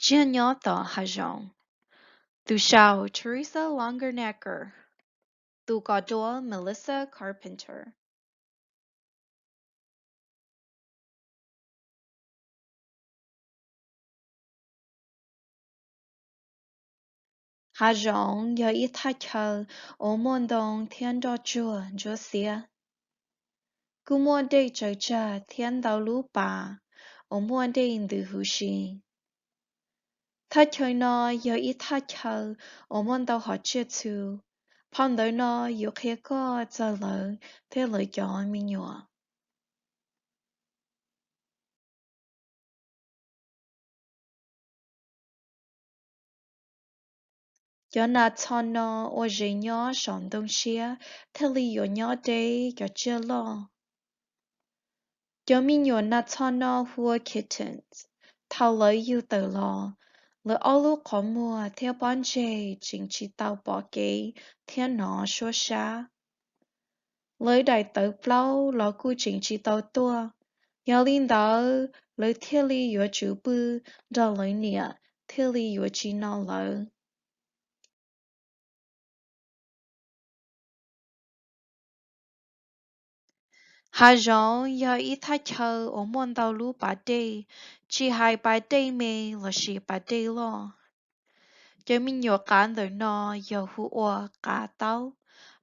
Tsiaj nyob tom hav zoov. Tus sau Teresa Longenecker. Tus kos duab Melissa Carpenter. Hav zoov yog ib thaj chaw uas muaj ntoo thiab nroj tsuag ntsuab xiab. Kuj muaj dej tsaws tsag thiab ntau lub pas uas muaj dej ntws huv si. Thaj chaw no yog ib thaj chaw uas muaj ntau hom tsiaj txhu. Phau ntawv no yuav qhia koj txog lawv thiab lawv cov me nyuam. Cov nas txho no ua zes nyob saum ntoo siab thiaj li yuav nyob deb cov tsiaj loj. Cov me nyuam nas txho no hu ua kittens. Thaum lawv yug tawm los, lawv ob lub qhov muag thiab pob ntseg tseem tsis tau pom kev thiab hnov suab sab. Lawv daim tawv plaub los kuj tseem tsis tau tuaj, yog li ntawd lawv thiaj li yuav tsum pw nrog lawv niam thiaj li yuav tsis no lawv. Hav zoov yog ib thaj chaw uas muaj ntau lub pas dej, tsis hais pas dej me lossis pas dej loj. Cov me nyuam qav ntawm no yog hu ua qav taub.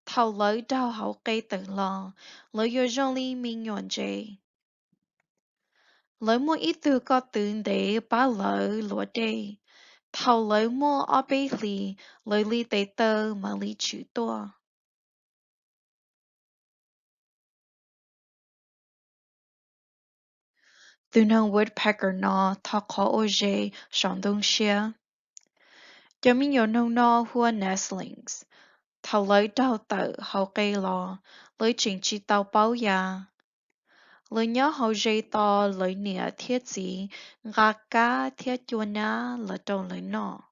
Thaum lawv raug hauv qe tawm los, lawv yuav zoo li me nyuam ntses. Lawv muaj ib tug ko tw ntev pab lawv luav dej. Thaum lawv muaj ob peb hlis, lawv li tes taw mam li tshwm tuaj. Tus noog woodpecker no thov qhov ua zes saum ntoo siab. Cov me nyuam noog no hu ua nestlings. Thaum lawv raug tawm hauv qe los, lawv tseem tsis tau paub ya. Lawv nyob hauv zes tos lawv niam thiab txiv nqa kab thiab cua nab los rau lawv noj.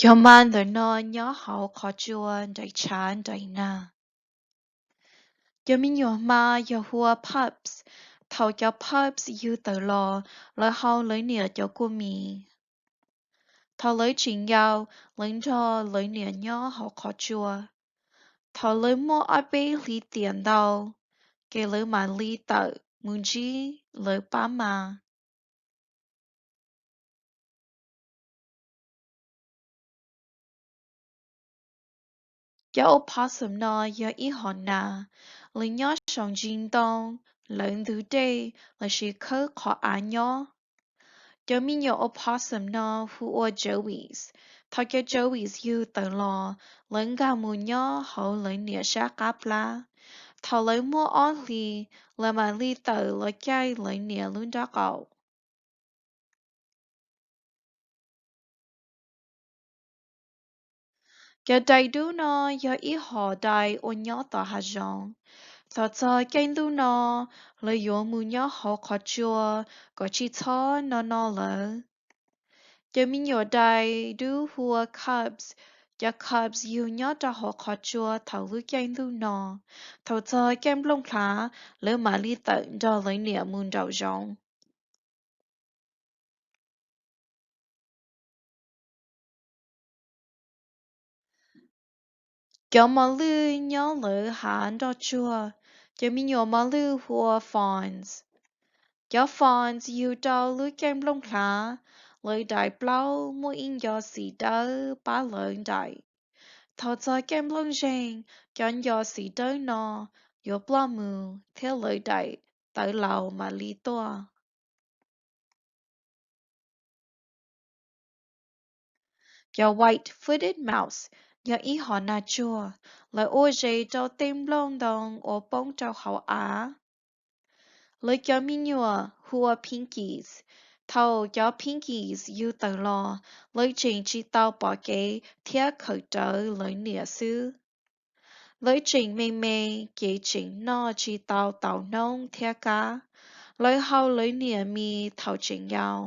Cov hma ntawm no nyob hauv qhov tsua nraim tshav nraim nag. Cov me nyuam hma yog hu ua pups. Thaum cov pups yug tawm los, lawv haus lawv niam cov kua mis. Thaum lawv tseem yau, lawv nrog lawv niam nyob hauv qhov tsua. Thaum lawv muaj ob peb hlis tiam ntau, ces lawv mam li tawm mus ntsib lawv pab mas. Cov opossum no yog ib hom nas, lawv nyob saum ntsis ntoo, lawv ntug dej lossis khawb qhov av nyob. Cov me nyuam opossum no hu ua joeys. Thaum cov joeys yug tawm los, lawv nkag mus nyob hauv lawv niam sab qab plab. Thaum lawv muaj ob hlis, lawv mam li tawm los caij lawv niam lub nraub qaum. Cov dais dub no yog ib hom dais uas nyob tom hav zoov. Thaum txog caij ntuj no, lawv yuav mus nyob hauv qhov tsua kom tsis txhob no no lawv. Cov me nyuam dais dub hu ua cubs. Cov cubs yug nyob rau hauv qhov tsua thaum lub caij ntuj no. Thaum txog caij nplooj hlav, lawv mam li tawm nrog lawv niam mus nraum zoov. Cov mos lwj nyob lawv hav nroj tsuag. Cov me nyuam mos lwj hu ua fawns. Cov fawns yug rau lub caij nplooj hlav, lawv daim plaub muaj ib nco xim dawb pab lawv nraim. Thaum txog caij nplooj zeeg, cov nco xim dawb no yuav ploj mus thiab lawv daim tawv laus mam li tuaj. Cov white-footed mouse yog ib hom nas tsuag, lawv ua zes rau tej nplooj ntoo uas poob rau hauv av. Lawv cov me nyuam hu ua pinkies. Thaum cov pinkies yug tawm los, lawv tseem tsis tau pom kev thiab khawm rawv lawv niam xwb. Lawv tseem me me, ces tseem noj tsis tau taus hnoob thiab kab. Lawv haus lawv niam mis thaum tseem yau.